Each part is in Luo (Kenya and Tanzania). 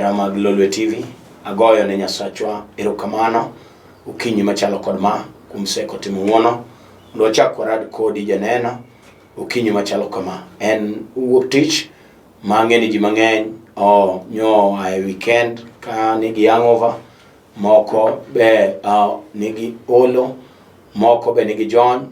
Johera mag Lolwe TV, agoyo ne Nyasachwa erokamano okinyi machalo kod ma kuom seko timo ng'uono mondo wachak warad kodi janeno okinyi machalo kama. En wuok tich ma ang'e ni ji mang'eny o nyo a e weekend ka nigi hangover, moko be nigi olo, moko be nigi jony,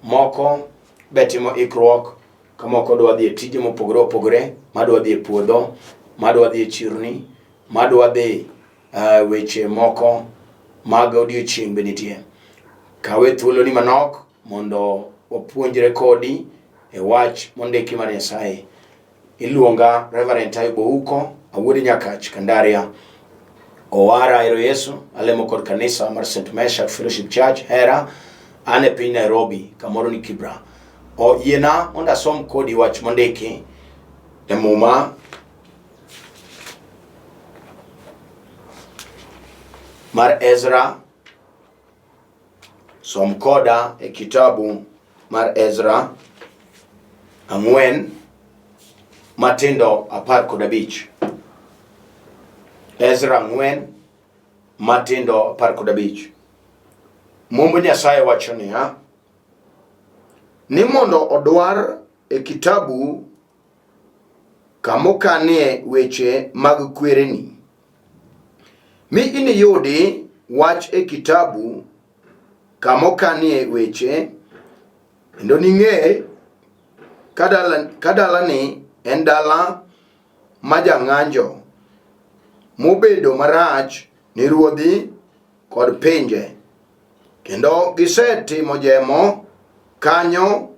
moko be timo ikruok ka moko dwa dhi e tije mopogore opogore, ma dwa dhi e puodho, ma dwa dhi e chirni, ma dwa dhi weche moko mag odiochieng' be nitie. Kawe thuoloni manok mondo wapuonjre kodi e wach mondiki mar Nyasaye. Iluonga Reverend Taibo Ouko, awuod Nyakach, Kandaria. Owara ero Yesu, alemo kod kanisa mar St. Meshach Fellowship Church, Hera, an e piny Nairobi, kamoro ni Kibra. O yiena mondo asom kodi wach mondiki e Muma mar Ezra. Som koda e kitabu mar Ezra 4 matindo 15. Ezra 4 matindo 15. Mumb Nyasaye wacho niya, ni mondo odwar e kitabu kamokanie weche mag kwereni, mi iniyudi wach e kitabu kamokanie weche, kendo ning'e ka dalani en dala ma jang'anjo mobedo marach ni ruodhi kod pinje, kendo gisetimo jemo kanyo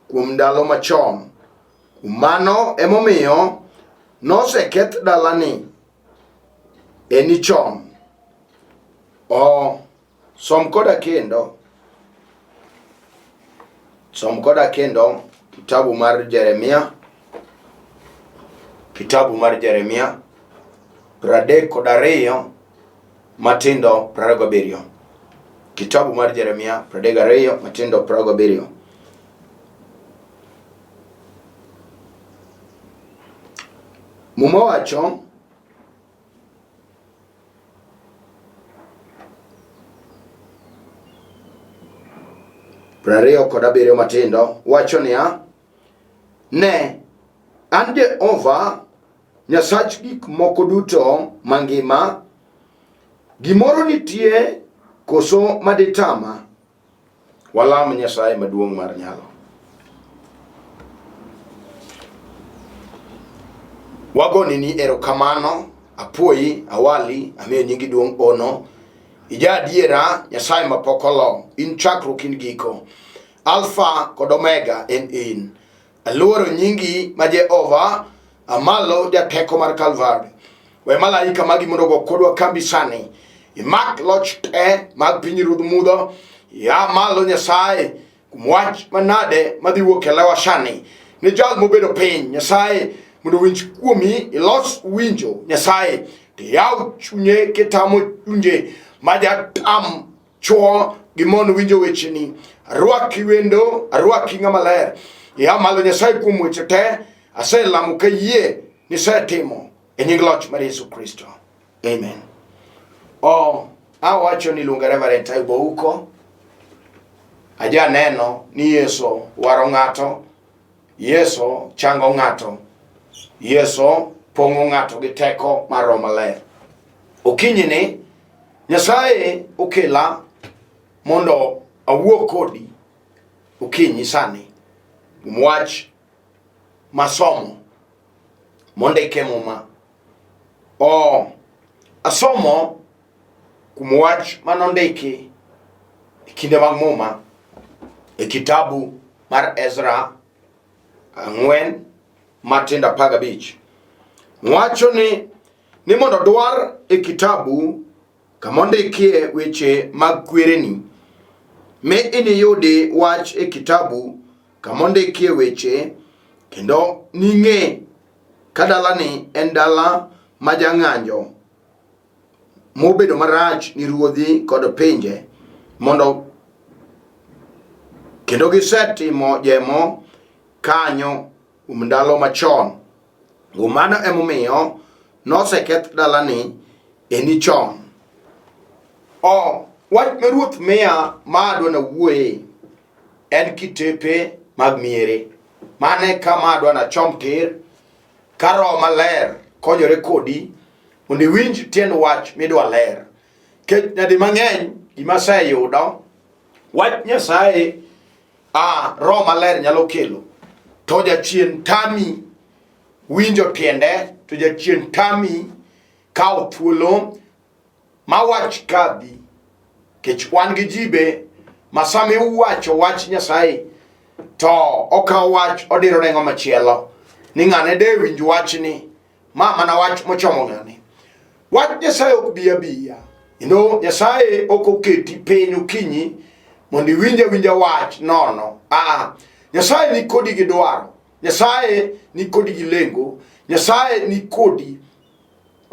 kuom ndalo machon. Kuom mano emomiyo noseketh dalani eni chon. O som koda kendo, som koda kendo kitabu mar Jeremia, kitabu mar Jeremia 32 matindo 27. Kitabu mar Jeremia 32 matindo 27. Muma wacho 27 matindo wacho niya, ne an Jehova Nyasach gik moko duto mangima, gimoro nitie koso maditama? Walam Nyasaye maduong' mar nyalo. Wagoni ni erokamano, apuoyi, awali, amiyo nyingi duong' ono. Ija adiera, Nyasaye mapok olo, in chakruok in giko. Alfa kod Omega en in. Aluoro nyingi ma Jehova, amalo jateko mar Kalvari. We malaika magi mondo ogo kodwa kambi sani. Imak loch te mag pinyruodh mudho. Ya malo Nyasaye, kuom wach manade madhi wuok e lewa sani. Ne jal mobedo piny, Nyasaye, mondo owinj kuomi, ilos winjo, Nyasaye, to iyaw chunye kitamo chunje ma jatam chwo gi mon winjo wecheni. Arwaki wendo, arwaki ng'ama ler. Ya malo Nyasaye kuom weche te, aselamo ka yie nisetimo e nying loch mar Yesu Kristo. Amen. O, awacho ni luonga Reverend Taibo Ouko. Aja neno ni Yesu waro ng'ato, Yesu chango ng'ato, Yesu pong'o ng'ato gi teko mar Roho Maler. Okinyi ni Nyasaye okela mondo awuo kodi okinyi sani kuom wach masomo mondik e Muma. O asomo kuom wach manondiki e kinde mag Muma e kitabu mar Ezra 4 matindo 15. Wacho ni ni mondo dwar e kitabu kama ondikie weche mag kwereni, mi iniyudi wach e kitabu kama ondikie weche, kendo ning'e ka dalani en dala ma jang'anjo mobedo marach ni ruodhi kod pinje, mondo kendo gisetimo jemo kanyo kuom ndalo machon. Kuom mano emomiyo Noseketh dalani eni chon. O, wach ma Ruoth miya ma adwa nawuoye en kitepe mag miere. Mano e kama adwa nachom tir ka Roho Maler konyore kodi mondo iwinj tiend wach midwa ler. Kech nyadi mang'eny gima aseyudo wach Nyasaye a Roho Maler nyalo kelo to jachien tami winjo tiende to jachien tami kawo thuolo ma wach kadhi kech wan gi jibe ma sama iwacho wach Nyasaye to okawo wach odiro ne ng'ama chielo ni ng'ane de winj wachni ma mana wach mochomo ng'ane. Wach Nyasaye ok bi abiya. Kendo Nyasaye ok oketi piny okinyi mondo iwinj awinja wach nono. Aa, Nyasaye ni kodi gi dwaro. Nyasaye ni kodi gi lengo. Nyasaye ni kodi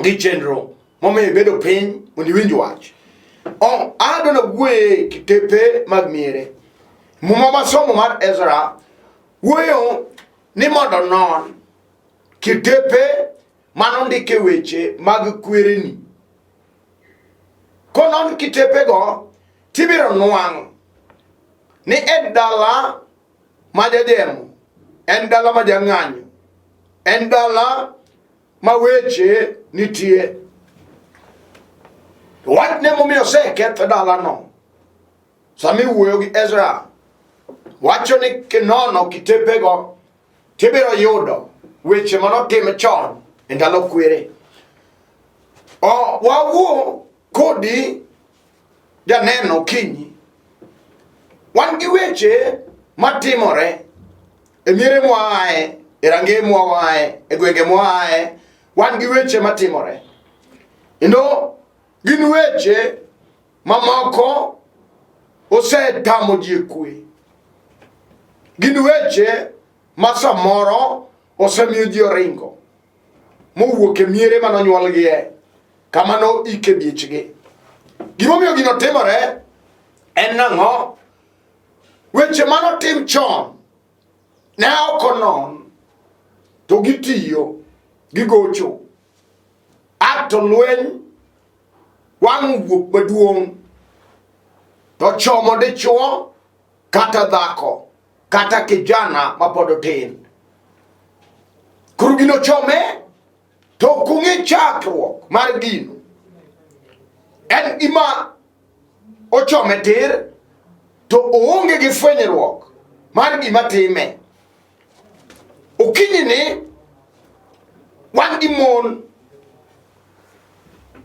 gi chenro momiyo ibedo piny mondo iwinj wach. O, adwa nawuoye kitepe mag miere. Muma masomo mar Ezra wuoyo ni mondo non kitepe manondike weche mag kwereni. Konon kitepego tibiro nwang' ni en dala ma jajemo, en dala ma jang'anyo, en dala ma weche nitie. Wachne momiyo oseketh dalano sama iwuoyo gi Ezra wacho ni kinono kitepego tibiro yudo weche manotim chon e ndalo kwere. O, wawuo kodi janeno kinyi. Wan gi weche matimore e miere mwaaye, e rangeye mwaaye, e gwenge mwaaye, wan gi weche matimore. Kendo gin weche mamoko osetamo ji e kwe. Gin weche ma samoro osemiyo ji oringo mowuok e miere mane onyuolgie kama noike miechgi. Gimomiyo gino timore en nang'o? Weche manotim chon ne ok onon to gitiyo gigocho a to lweny wang' owuok maduong' to chomo dichuo kata dhako kata kijana mapod otin. Koro gino chome to ok ong'e chakruok mar gino. En gima ochome tir to oonge gi fwenyruok mar gima time. Okinyi ni wan gi mon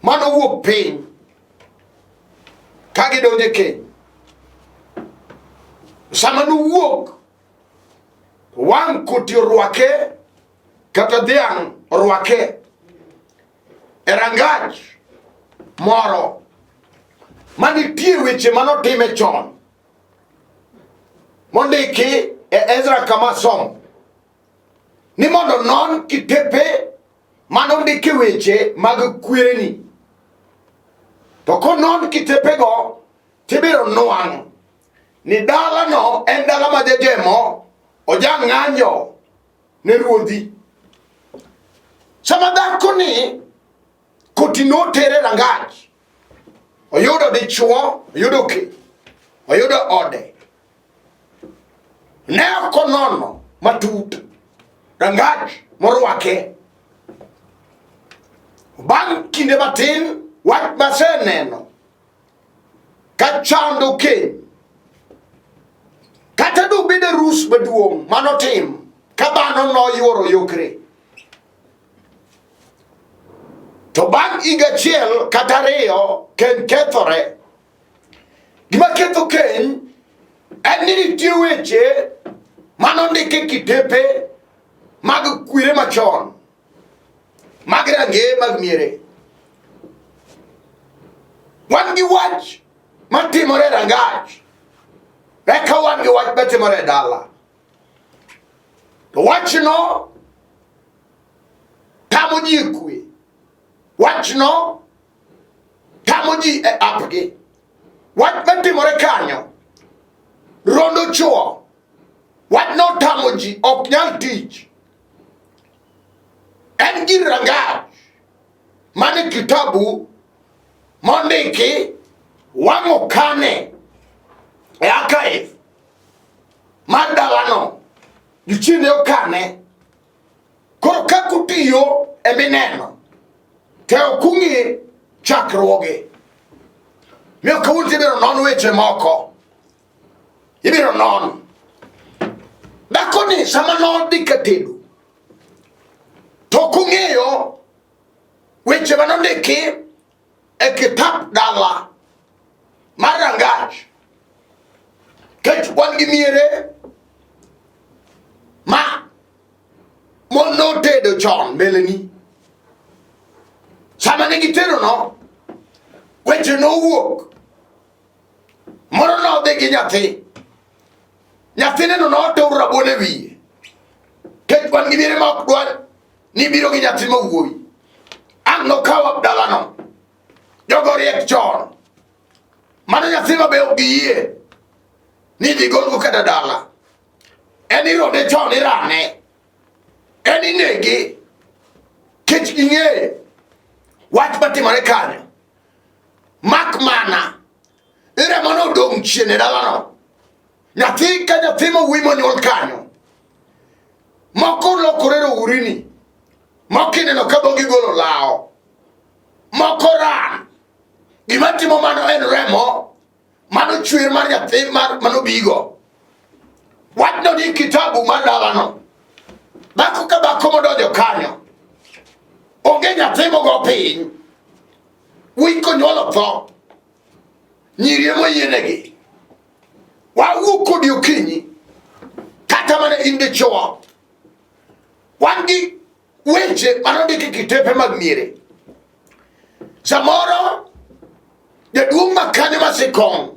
manowuok piny ka gidonjo e keny. Sama nowuok, wang' koti orwake kata dhiang' orwake e rangach moro manitie weche manotime chon mondiki e Ezra kama somo ni mondo non kitepe manondiki weche mag kwereni to konon kitepego tibiro nwang' ni dalano en dala ma jajemo ojang'anyo ne ruodhi. Sama dhakoni koti notere rangach, oyudo dichuo, oyudo keny, oyudo ode. Ne ok onono matut rangach morwake. Bang' kinde matin, wach maseneno ka chando keny kata dobed arus maduong' manotim ka dhano noyuoro yokre to bang' higa achiel kata ariyo keny kethore gima ketho keny en ni nitie weche manondik e kitepe mag kwere machon mag rangeye mag miere wan gi wach matimore e rangach eka wan gi wach matimore e dala to wachno tamo ji e kwe wachno tamo ji e apgi wach matimore kanyo rondo chuo wachno tamo ji ok nyal tich en gir rangach. Mane kitabu mondiki wang' okane e archive mar dalano, jochiende okane. Koro kaka otiyo emineno te ok ung'e chakruoge. Miyo kawuono ibiro non weche moko, ibiro non dhakoni sama nodhi ka tedo to ok ong'eyo weche manondiki e kitap dala mar rangach kech wan gi miere ma mon notedo chon mbeleni sama ne gitedo no weche nowuok moro nodhi gi nyathi nyathineno notur rabuon e wiye kech wan gi miere ma ok dwar ni biro gi nyathi ma wuoyi ang' nokawo dalano jogo riek chon mano nyathi ma be ok giyie ni dhi golgo kata dala en ironde chon irane en inege kech ging'eyo wach matimore kanyo mak mana iremo nodong' chien e dalano nyathi ka nyathi ma wuoyi monyuol kanyo moko lokore rourini moko ineno ka dhogi golo lawo moko ran gima timo mano en remo mano chwer mar nyathi mar manobigo wachno ni kitabu mar dalano dhako ka dhako modonjo kanyo onge nyathi mogo piny wuoyi konyuolo tho nyiri ema oyienegi wawuok kodi okinyi kata mana in dichuo wan gi weche manondiki kitepe mag miere samoro jaduong' ma kanyo ma sikong'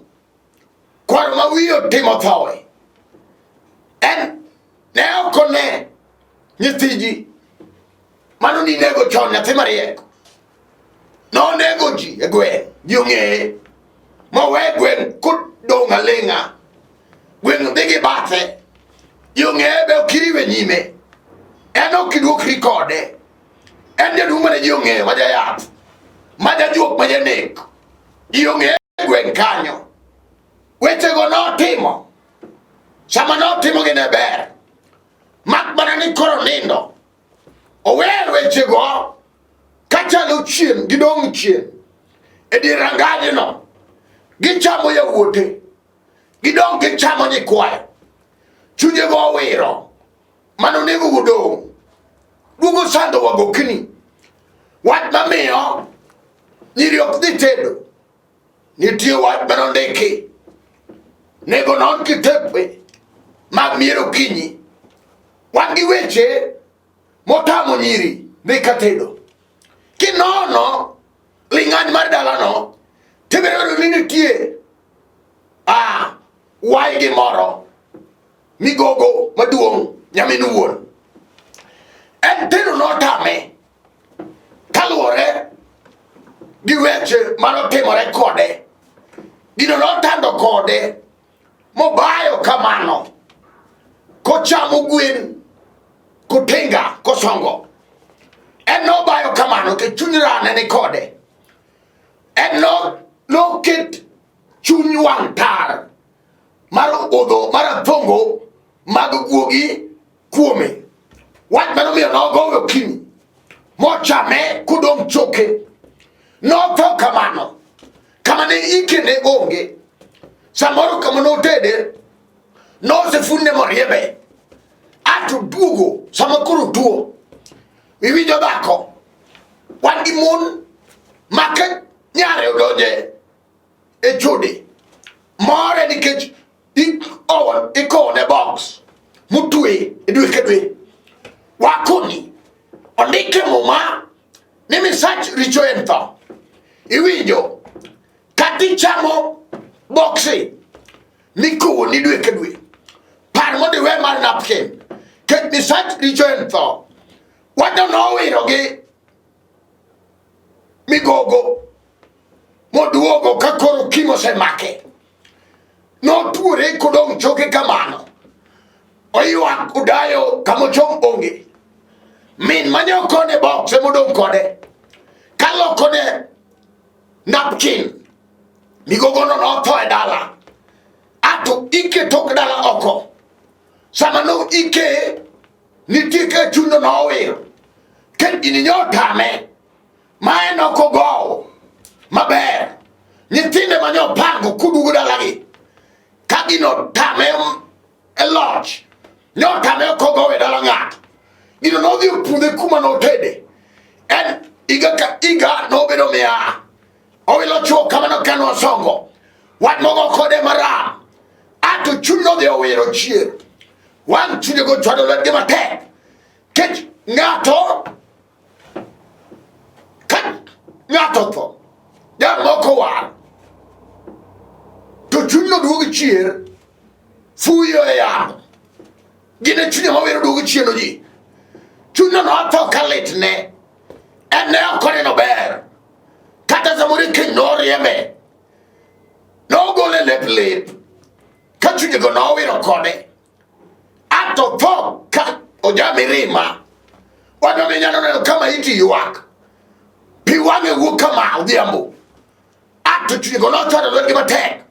kwaro ma wiye otimo thowe en ne ok one nyithi ji mano ninego chon nyathi mariek nonego ji e gweng' ji ong'eye mowe gweng' kodong' aling'a gweng' dhi gi bathe ji ong'eye be ok iriwe nyime en ok iduokri kode en jaduong' mane ji ong'eyo ma jayath ma jajuok ma janek ji ong'eye e gweng' kanyo wechego notimo sama notimogi ne ber mak mana ni koro nindo owe wechego kachalo chien gidong' chien e dier rangajno gichamo yawuote gidong' gichamo nyikwayo chunyego owiro mano onego godong' duogo sando wagokni wach mamiyo nyiri ok dhi tedo nitie wach manondiki nego non kitepe mag mier okinyi wan gi weche motamo nyiri dhi ka tedo kinono ling'any mar dalano tibiro yudo ni nitie a wai gi moro migogo maduong' nyamin wuon en tedo notame kaluwore gi weche manotimore kode gino notando kode mobayo kamano kochamo gwen kotenga kosongo en nobayo kamano ke chuny rane ni kode en noket chuny wang' tar mar odho mar athongo mag guogi kuome wach mano miyo nogowe okinyi mochame kodong' choke notho kamano kama ne ike ne onge samoro kama notede nosefunne moriembe ato duogo sama koro tuo iwinjo dhako wan gi mon ma ka nyare odonje e chode more nikech ikowone box motwe e dwe ka dwe wakoni ondike muma ni misach richo en tho iwinjo kata ichamo boksi mikowoni dwe ka dwe par mondo iwe mar napkin ket misach richo en tho wado nowiro gi migogo moduogo ka koro kimo osemake notuore kodong' choke kamano oywak odayo kama ochom onge min mane okone box emodong' kode. Alokone napkin. Migogono notho e dala. Ato ike tok dala oko. Sama no ike nitie ka chuno nowir. Ket gini nyotame. Ma en ok ogowo maber. Nyithinde mane opango kuduogo dalagi ka gino tame e loch nyotame ok ogowo e dala ng'ato. Gino nodhi opudhe kuma notede. En higa ka higa nobedo miaha. Owilo chuo kamano ka nosongo. Wach mogo kode maram. Ato chuny nodhi owiro chier. Wang' chunyego chwado lwetgi matek. Kech ng'ato ka ng'ato tho jal moko war to chunyno duogo chier fuyo e yamo gin e chunye mawero duogo chieno ji chunyno notho ka litne en ne ok oneno ber kata samoro keny noriembe nogole lep lep ka chunyego nowiro kode ato tho ka oja mirima wadwa minyalo neno ka maiti ywak pi wang'e wuok kama odhiambo ato chunyego nochwado lwetgi matek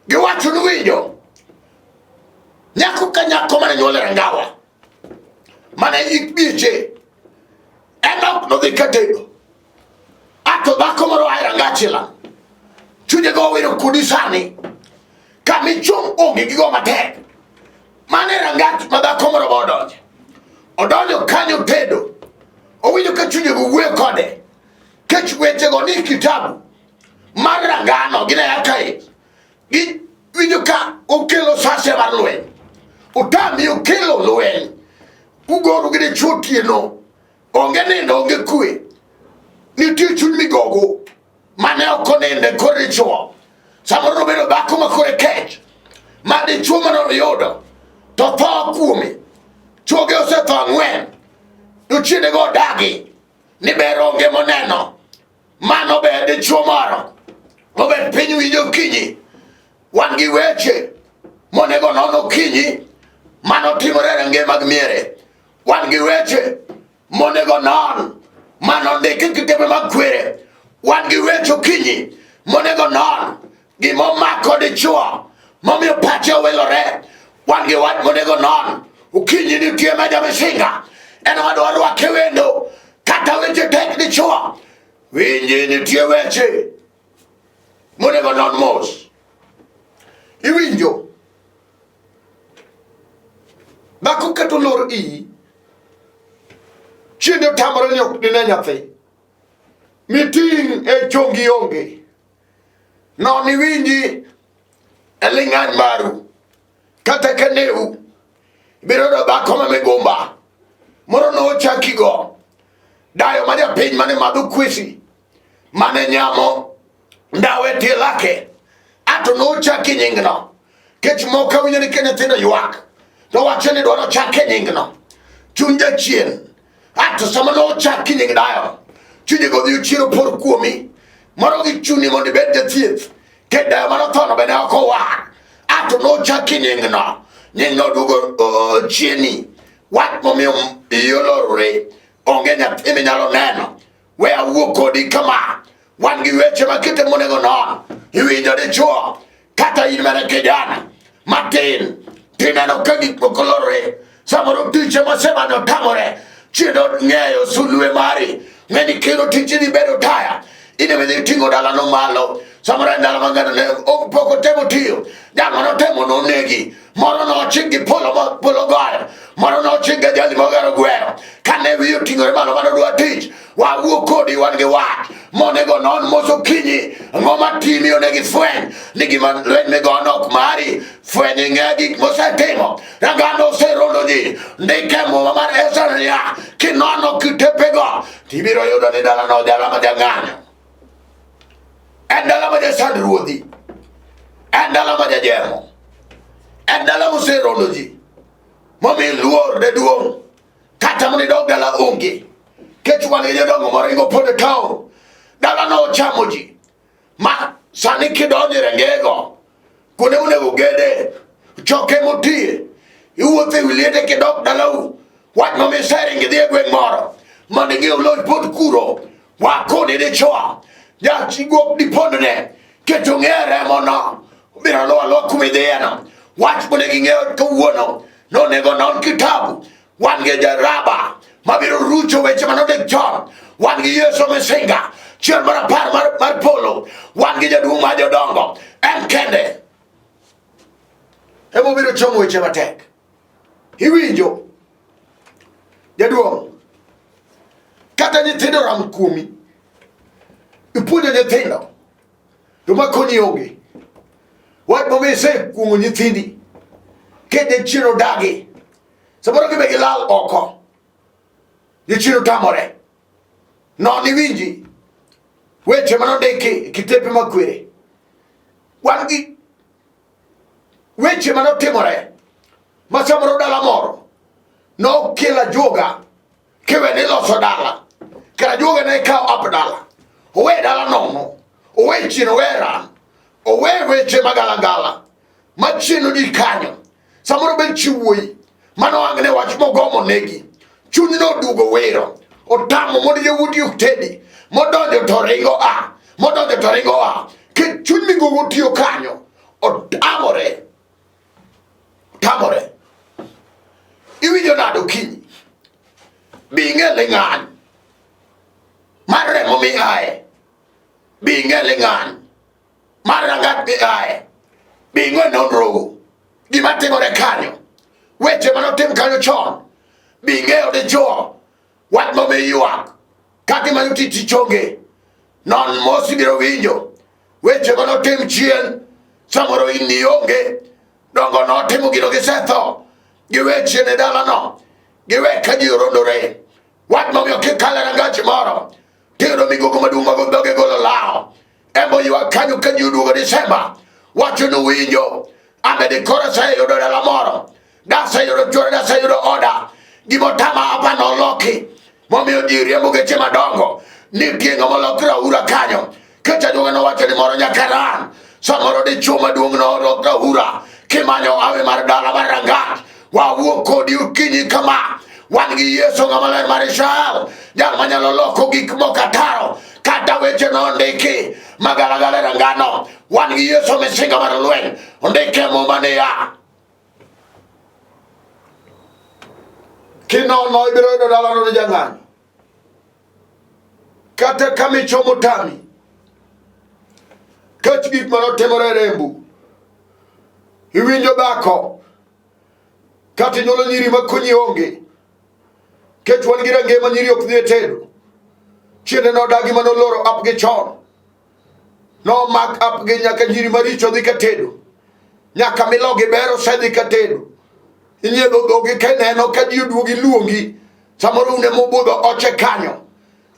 giwacho ni winjo nyako ka nyako mane nyuol e rangawa mane ik bieche en ok nodhi ka tedo ato dhako moro ae rangachila chunye go owiro kodi sani kama ichung' onge gigo matek mano e rangach ma dhako moro ma odonjo odonjo kanyo tedo owinjo ka chunye go wuoyo kode kech wechego ni kitabu mar rangano gin e archives giwinjo ka okelo sase mar lweny otami okelo lweny ugoru gi dichwo otieno onge nindo onge kwe nitie chuny migogo mane ok oninde kor dichwo samoro nobedo dhako ma kore kech ma dichwo mane oyudo to tho kuome chwoge osetho ang'wen to chiendego odagi ni ber onge moneno mano ber dichwo moro obet piny winjo okinyi wan gi weche monego non okinyi mano timore e rangeye mag miere wan gi weche monego non mano ndiki kitepe mag kwere wan gi weche okinyi monego non gimomako dichwo momiyo pache owilore wan gi wach monego non okinyi nitie meja misinga en wadwa rwake wendo kata weche tek dichwo winji nitie weche monego non mos iwinjo Dhako keto lor iyi, chiende otamore ni ok dine nyathi. Miting' e chongi onge. Non iwinji e ling'any maru kata ka neu ibiro yudo dhako ma migumba moro nochakigo dayo ma japiny mane madho kwesi mane nyamo ndawa e tie lake ato nochaki nyingno kech moko awinjo ni ka nyithindo ywak to wacho ni dwaro chake nyingno chuny jachien ato sama nochaki nying dayo chunye godhi ochiero por kuomi moro gi chuni mondo ibed jathieth ke dayo manothono bende ok owar ato nochaki nyingno nyingno duogo chieni wach momiyo iyi olorore onge nyathi minyalo neno We awuo kodi kama, wan gi weche makite monego non. Iwinjo dichuo, kata in mana kijana matin, tineno ka gik moko lorore. Samoro tich ema osemanyo tamore, chiendo ng'eyo sulwe mari, ng'e ni kendo tich idhi bedo taya, in ema idhi ting'o dalano malo. Samoro en dala ma ng'ato ne ok pok otemo tiyo, jal mane otemo nonegi. Moro nochik gi polo ma polo goyo, moro nochik gi ajali mogero gwero. Kane wiye oting'ore malo mane odwa tich, wawuo kodi wan gi wach. Monego non mos okinyi, ang'o matimi onego ifweny ni gima lweny migono ok mari. Fweny ing'e gik mosetimo. Rangano oserondo ji. Ndike muma mar Ezra niya, kinono kitepego, tibiro yudo ni dalano dala ma jang'anyo. En dala ma jasand ruodhi. En dala ma jajemo. En dala moserondo ji. Momi luor ne duong'. Kata mondo idog dala onge. Kech wan gi jodongo moringo pod e town. Dalano ochamo ji. Ma sani kidonjo e rengego, kuonde monego gede, choke motiye, iwuotho e wi liete kidok dalau, wach momi iseringo idhi e gweng' moro mondo ing'iew loch pod kuro. Wakoni dichwo, jachiguok dipondne, keto ng'e remono, biro luwo aluwa kuma idhiyeno. Wach monego ing'eyo kawuono, nonego non kitabu. Wan gi jaraba mabiro rucho weche manondik chon. Wan gi Yesu Misinga, chier mar apar mar polo. Wan gi jaduong' mar jodongo, en kende emobiro chomo weche matek. Iwinjo jaduong', kata nyithindo ram kuomi, ipuonjo nyithindo to makonyi onge. Wach momiyo isekuong'o nyithindi ke jachien odagi, samoro gibe gilal oko, jachien otamore. Non iwinji weche manondiki e kitepe mag kwere. Wan gi weche manotimore ma samoro dala moro nokelo ajuoga kiwe ni loso dala kar ajuoga ne kawo ap dala owe dala nono owe chien owe ran owe weche magalagala machieno ji kanyo samoro bed chi wuoyi mano angne wach mogomo negi chuny noduogo wero otamo mondo yawuoti ok tedi modonjo to ringo a modonjo to ringo a ke chuny migogo tiyo kanyo otamore otamore iwinjo nade okinyi bi ing'e ling'any mar remo mi aye bi ing'e ling'any mar rangach mi aye bi ing'e nonrogo gima timore kanyo weche manotim kanyo chon bi ing'eyo dichuo wach momi ywak kata imanyo tich tich onge non mos ibiro winjo weche manotim chien samoro in nionge dongo notimo gino gisetho giwe chien e dalano giwe ka ji orondore wach momiyo kikalo e rangach moro tiyudo migogo maduong' mag dhoge golo lawo embo ywak kanyo ka ji oduogo Disemba wacho ni winjo ambe dikoro aseyudo dala moro daseyudo chuora daseyudo oda gimotama apa noloki momiyo ji riembo geche madongo nitie ng'ama olok raura kanyo kecha duonge nowacho ni moro nyaka ran samoro dichuo maduong' nolok raura kimanyo awe mar dala mar rangach wawuok kodi okinyi kama wan gi Yesu ng'ama ler mar Israel jal manyalo loko gik moko ataro kata weche nondiki magalagala e rangano wan gi Yesu misinga mar lweny ondike e muma niya kinono ibiro yudo dalano ni jang'anyo kata kama ichomo tami kech gik manotimore e rembu iwinjo dhako kata inyuolo nyiri ma konyi onge kech wan gi range ma nyiri ok dhi e tedo chiende nodagi manoloro ap gi chon nomak ap gi nyaka nyiri maricho dhi ka tedo nyaka milogi ber osedhi ka tedo inyiedho dhogi ka ineno ka ji oduogi luongi samoro une mobudho oche kanyo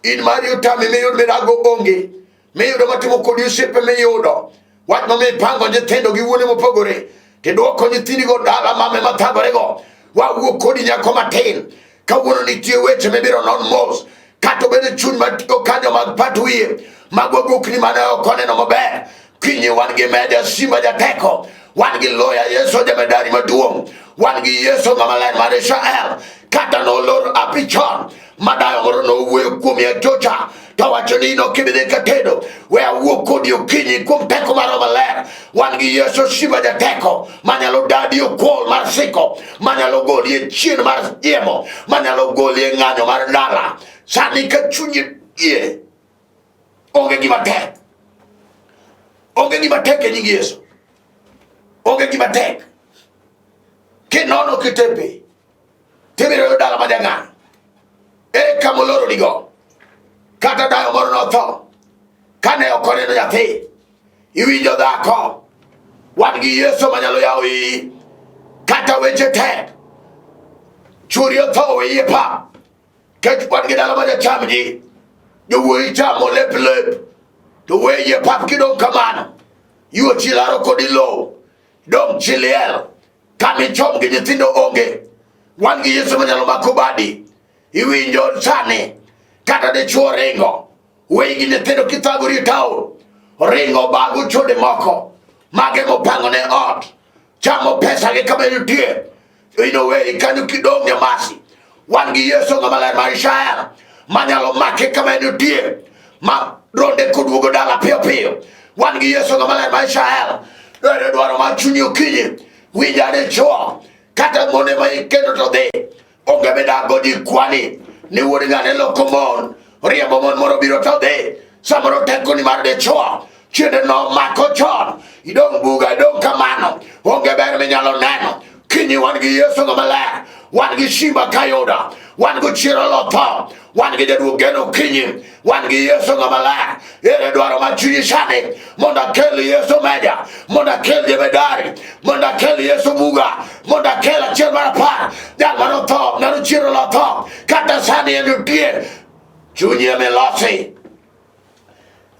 in mari otami miyud mirago onge miyudo matimo kodi osiepe miyudo wach momiyo ipango nyithindo gi wuone mopogore tidwoko nyithindigo dala mame mathagorego wawuok kodi nyako matin kawuono nitie weche mibiro non mos kata obedo chuny matiyo kanyo mag pat wiye mago gokni mane ok oneno maber kinyi wan gi meja simba jateko wan gi loya yesu jemedari maduong' wan gi yesu ng'ama ler mar israel kata nolor api chon madayo moro nowuoyo kuom achocha to wacho ni in ok ibi dhi ka tedo we awuo kodi okinyi kuom teko mar roho maler wan gi yesu simba jateko manyalo dadi okol mar siko manyalo goli e chien mar jiemo manyalo goli e ng'anyo mar dala sani ka chunyi yie onge gima tek onge gima tek e nying yesu onge gima tek kinono kitepe tibiro yudo dala ma jang'anyo ere kama oloronigo kata dayo moro notho kane ok oneno nyathi iwinjo dhako wan gi yesu manyalo yawo iyi kata weche tek churi otho wiye pap kech wan gi dala ma jacham ji jowuoyi chamo lep lep to weye pap kidong' kamano yuochi laro kodi lowo dong' chi liel kama ichom gi nyithindo onge wan gi yesu manyalo mako badi iwinjo sani kata dichuo ringo weyi gi nyithindo kithagori e taon ringo bago chode moko mage mopango ne ot chamo pesa gi kama nitie in oweyi kanyo kidong' nyamasi wan gi yesu ng'ama ler mar israel manyalo make kama entie ma ronde koduogo dala piyo piyo. Wan gi Yesu ng'ama ler mar Israel. Dwaro dwaro mar chunyi okinyi. Winja dichuo kata mone ma ikendo to dhi. Onge midago ji kwani ni wuod ng'ane loko mon. Riembo mon moro biro to dhi. Samoro tekoni mar dichuo chiende no mako chon. Idong' buga, idong' kamano. Onge ber minyalo neno. Kinyi wan gi Yesu ng'ama ler. Wan gi Simba Kayuda. Wan gi Chiro Lotho. Wan gi Jaduog Geno Kinyi. Wan gi Yesu ng'ama ler. Ere dwaro mar chunyi sani mondo akel Yesu Meja, mondo akel Jemedari, mondo akel Yesu Buga, mondo akel achiel mar apar, jal mane otho, mane ochiero lotho, kata sani en nitie. Chunyi ema ilosi.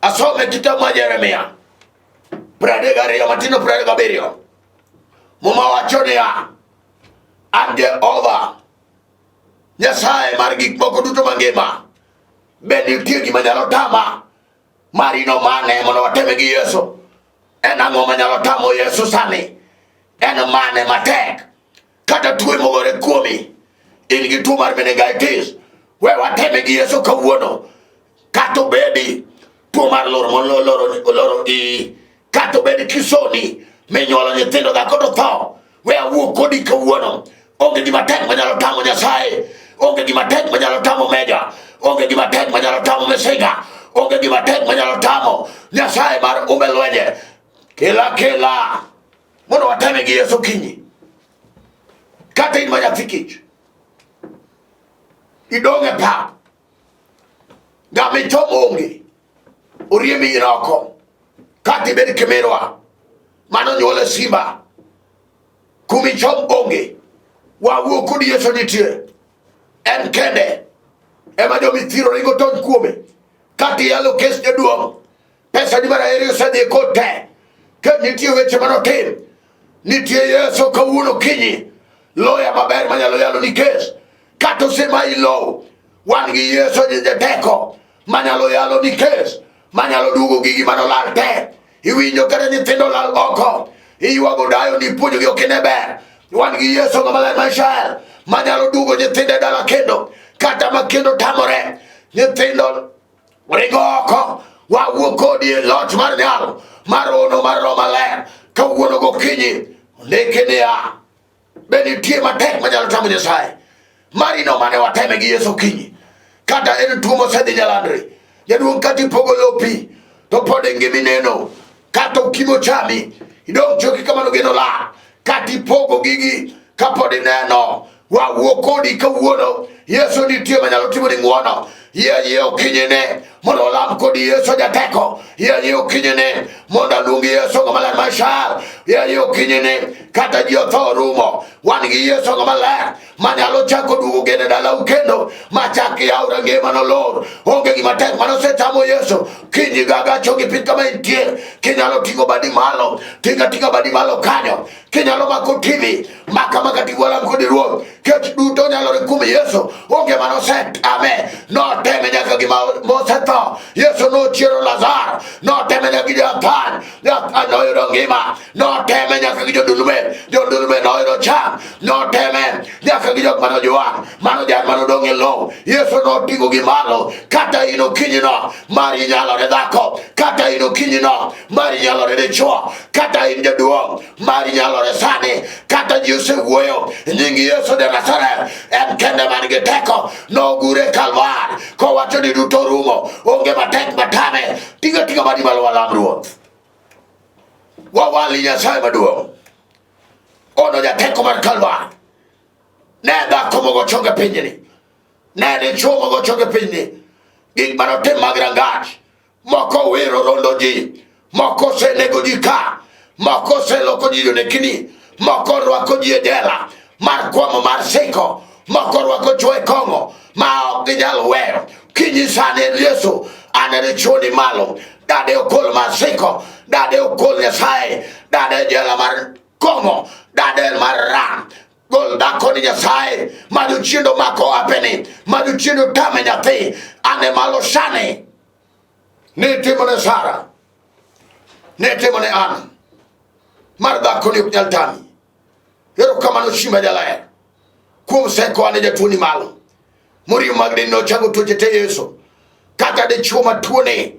Asome kitabu mar Jeremia 32 matindo 37. Muma wacho niya, an Jehova Nyasaye mar gik moko duto mangima, be nitie gima nyalo tama? Marino mane mondo wateme gi Yesu? En ang'o manyalo tamo Yesu sani? En mane matek? Kata tuo mogore kuomi, in gi tuo mar meningitis, we wateme gi Yesu kawuono. Kata obedi tuo mar loro moloro iyi, kata obed kisoni minyuolo nyithindo dhako to tho, we awuo kodi kawuono. Onge gima tek manyalo tamo Nyasaye, onge gima tek manyalo tamo Meja, onge gima tek manyalo tamo Mesiga, onge gima tek manyalo tamo Nyasaye mar umbe lwenje. Kela kela mondo wateme gi Yesu kinyi. Kata in ma nyathi kich, idong' e pap, ng'ama ichom onge, oriembi in oko. Kata ibed kimirwa, mano nyuol e simba, kuma ichom onge. Wawuo kod Yesu nitie, en kende ema jomithiro ringo tony kuome. Kata iyalo kes jaduong', pesa ni mar aheri osedhi kod te. Ka nitie weche manotim, nitie Yesu kawuono kinyi, loya maber manyalo yalo ni kes. Kata osemayi lowo, wan gi Yesu jateko manyalo yalo ni kes, manyalo duogo gigi manolal te. Iwinjo kata nyithindo lal oko, iywago dayo ni puonjogi ok ine ber. Wan gi Yesu ng'ama ler mar Israel manyalo duogo nyithindo e dala kendo, kata ma kendo tamore nyithindo ringo oko. Wawuo kodi e loch mar nyalo mar ono mar Roho Maler kawuono gokinyi. Ondiki niya, be nitie matek manyalo tamo Nyasaye? Marino mane wateme gi Yesu kinyi, kata en tuo mosedhi nyalandre. Jaduong' kata ipogo lopi to pod e ngimi neno, kata okimo chami idong' choki kamano geno lal, kata ipogo gigi kapod ineno. Wawuo kodi kawuono, Yesu nitie manyalo timo ni ng'wono. Yie yie okinyine mondo olam kodi Yesu jateko. Yie yie okinyine mondo aluongi Yesu ng'ama ler mashal. Yie yie okinyine kata ji otho orumo. Wan gi Yesu ng'ama ler manyalo chako duogo gene dalau kendo machak yaw rangeye manolor. Onge gima tek manosetamo Yesu. Kinyi gaga chogi piny kama intie, kinyalo ting'o badi malo, tinga tinga badi malo kanyo. Kinyalo mako TV, maka maka tigwalam kod ruoth. Kech duto nyalore kuom Yesu. Onge mano osetame. Noteme nyaka gima mosetho. Yesu nochiero Lazaro. Noteme nyaka gi Jonathan. Jonathan noyudo ngima. Noteme nyaka gi jodulme. Jodulme noyudo cham. Noteme nyaka gi jok mane ojwang'. Mano jal mane odong' e lowo. Yesu noting'o gi malo. Kata in okinyino, mari nyalore dhako. Kata in okinyino, mari nyalore dichwo. Kata in jaduong', mari nyalore sani. Kata ji osewuoyo, nying Yesu ja Nazareth en kende man gi teko. Nogure Kalwar kowacho ni duto rumo, onge matek matame. Tinga tinga badi malo walam Ruoth. Wawali Nyasaye maduong'. Ono jateko mar Kalwar. Ne dhako mogo chonge pinyni. Ne dichwo mogo chonge pinyni. Gik manotim mag rangach. Moko wero rondo ji, moko osenego ji ka, moko oseloko ji jonekni, moko rwako ji e jela mar kwamo mar siko, moko rwako chwo e kong'o ma ok ginyal weyo. Kinyisa ni Yesu, an e dichwo ni malo, dade okol mar siko, dade okol Nyasaye, dade jela mar kong'o, dade mar ram. Gol dhako ni Nyasaye, ma jochiende omako apeni, ma jochiende otame nyathi, an e malo sani. Ne timo ne Sara, ne timo ne Ana, mar dhako ni ok nyal tami. Erokamano Shima Jaler kuom seko ane jatuo ni malo. Moriwo mag del nochango tuoche te Yesu. Kata dichuo matuo ni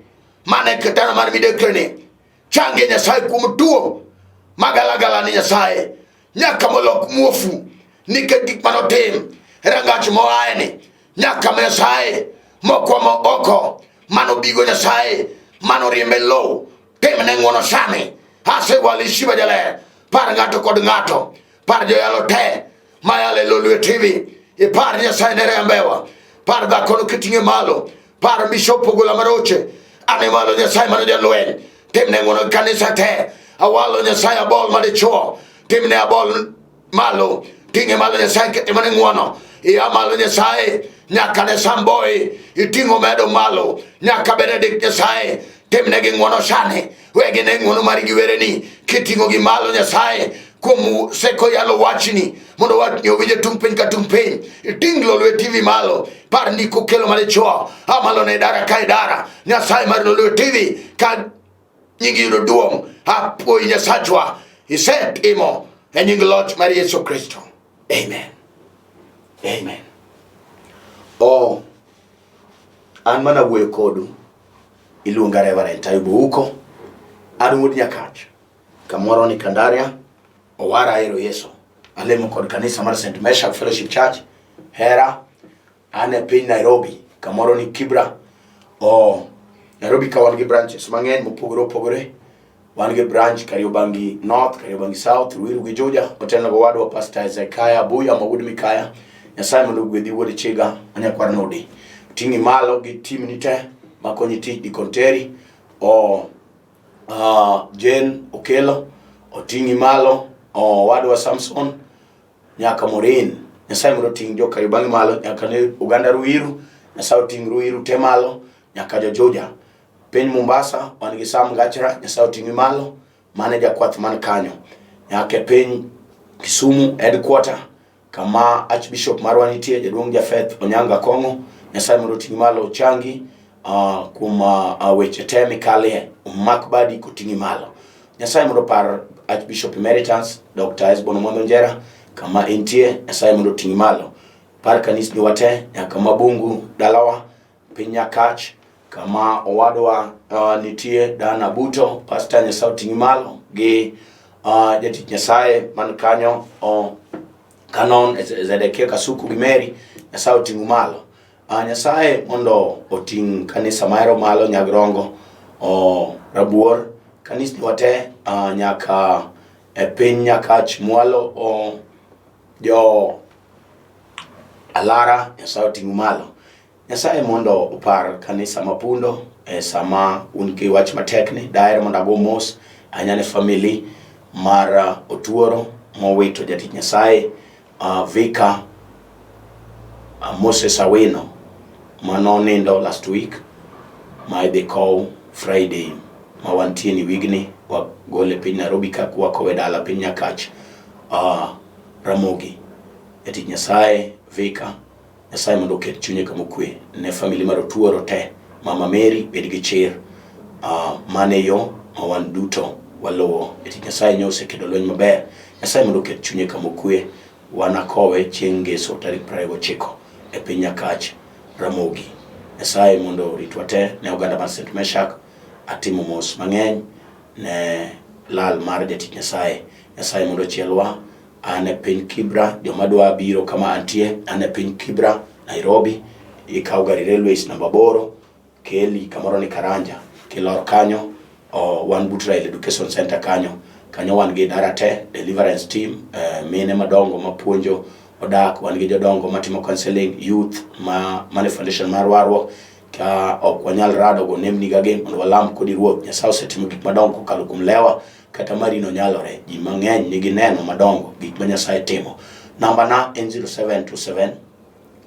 mane kitanda mar midekre ni change Nyasaye kuom tuo magalagala ni Nyasaye nyaka molok muofu nikech gik manotim rangach moaye ni nyaka ma Nyasaye mokwamo oko manobigo Nyasaye manoriembe lowo timne ng'wono sani asewali shiba jaler par ng'ato kod ng'ato par joyalo te mayalo e Lolwe TV ipar Nyasaye ne rembewa par dhakono kiting'e malo par Bishop Ogola Maroche ane malo Nyasaye mano jalweny timne ng'wono kanisa te awalo Nyasaye abol madichuo timne abol malo ting'e malo Nyasaye kete mane ng'wono iya malo Nyasaye nyaka ne Samboi iting'o medo malo nyaka Benedict Nyasaye timne gi ng'wono sani wegi ne ng'wono mari gi wereni kiting'o gi malo Nyasaye kuom seko yalo wachni mondo wachni owinje tung' piny ka tung' piny iting' Lolwe TV malo par ndiko kelo madichuo a malo ne idara ka idara Nyasaye mar Lolwe TV ka nyingi yudo duong' apuoyi Nyasachwa isetimo e nying loch mar Yesu Kristo amen amen oh an mana wuoyo kodu iluonga Reverend Ayubu Uko an wuod Nyakach kamoro ni Kandaria owara ahero Yesu alemo kod kanisa mar St. Meshach Fellowship Church Hera an e piny Nairobi kamoro ni Kibra o Nairobi ka wan gi branches mang'eny mopogore opogore wan gi branch Kariobangi North, Kariobangi South, Ruiru gi Juja otelno go wadwa Pastor Hezekiah Abuya ma wuod Mikaya Nyasaye mondo ogwedhi wuod Chiga manyakwar Nodi ting'i malo gi team ni te makonyi tich Deacon Terry o Jane Okelo oting'i malo owadwa Samson nyaka Morin Nyasaye mondo oting' jo Kariobangi malo nyaka ne oganda Ruiru Nyasaye oting' Ruiru te malo nyaka jo Juja piny Mombasa wan gi Sam Gachra Nyasaye oting'i malo mane jakwath man kanyo nyaka e piny Kisumu headquarter kama Archbishop marwa nitie jaduong' Jafeth Onyango Akong'o Nyasaye mondo oting'i malo ochangi kuom weche te mikalie omak badi koting'i malo Nyasaye mondo opar Archbishop Emeritus Dr. Esbon Omondo Njera kama entie Nyasaye mondo oting'i malo par kanisni wate nyaka Mabungu dalawa piny Nyakach kama owadwa nitie Dan Abuto Pastor Nyasaye oting'i malo gi jatich Nyasaye man kanyo Canon Zedekia Kasuku gi Mary Nyasaye oting'u malo. Nyasaye mondo oting' kanisa mahero malo Nyagrongo o Rabuor kanisni wate nyaka e piny Nyakach mwalo o jo Alara Nyasaye oting'u malo. Nyasaye mondo opar kanisa Mapundo e sama un gi wach matek ni daher mondo ago mos ahinya ne family mar Otuoro mowito jatich Nyasaye Vika Moses Awino manonindo last week ma idhi kow Friday ma wantie ni wigni wagole piny Nairobi ka wakowe dala piny Nyakach Ramogi jatich Nyasaye Vika Nyasaye mondo oket chunye kama okwe ne family mar Otuoro te Mama Mary bed gi chir mano e yo ma wan duto waluwo jatich Nyasaye nyo osekedo lweny maber Nyasaye mondo oket chunye kama okwe wanakowe chieng' ngeso tarik 29 e piny Nyakach Ramogi Nyasaye mondo oritwa te ne oganda mar St. Meshak atimo mos mang'eny ne lal mar jatich Nyasaye Nyasaye mondo ochielwa an e piny Kibra joma dwa biro kama antie an e piny Kibra Nairobi ikawo gari railways namba 8 keli kamoro ni Karanja kilor kanyo wan but Rail Education Center kanyo kanyo wan gi idara te deliverance team mine madongo mapuonjo odak wan gi jodongo matimo counseling youth ma mane foundation mar warruok ka ok wanyal rado go nemni gagi mondo walam kodi Ruoth Nyasaye osetimo gik madongo kokalo kuom lewa kata marino nyalore ji mang'eny nigi neno madongo gik ma Nyasaye timo namba na en 0727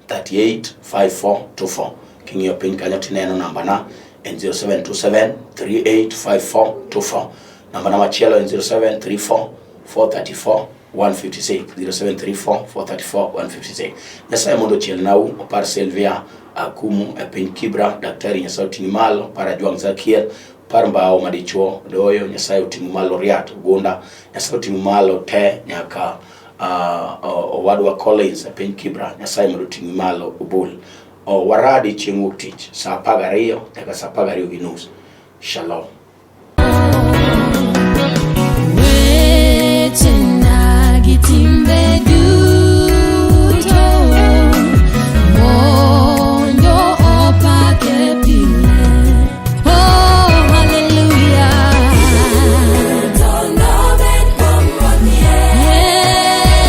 38 5424 king'iyo piny kanyo tineno namba na en 0727 38 5424 namba na machielo en 0734 434 156 0734 434 156 Nyasaye mondo ochielnau opar Sylvia Akumu e piny Kibra daktari Nyasaye oting'i malo opar Ajwang' Zakiel opar Mbao madichuo Doyo Nyasaye oting'u malo Riat Ogunda Nyasaye oting'u malo te nyaka Owadwa Collins e piny Kibra, Nyasaye mondo oting'i malo obul. Waradi chieng' wuok tich saa 12 nyaka saa 12:30. Shalom.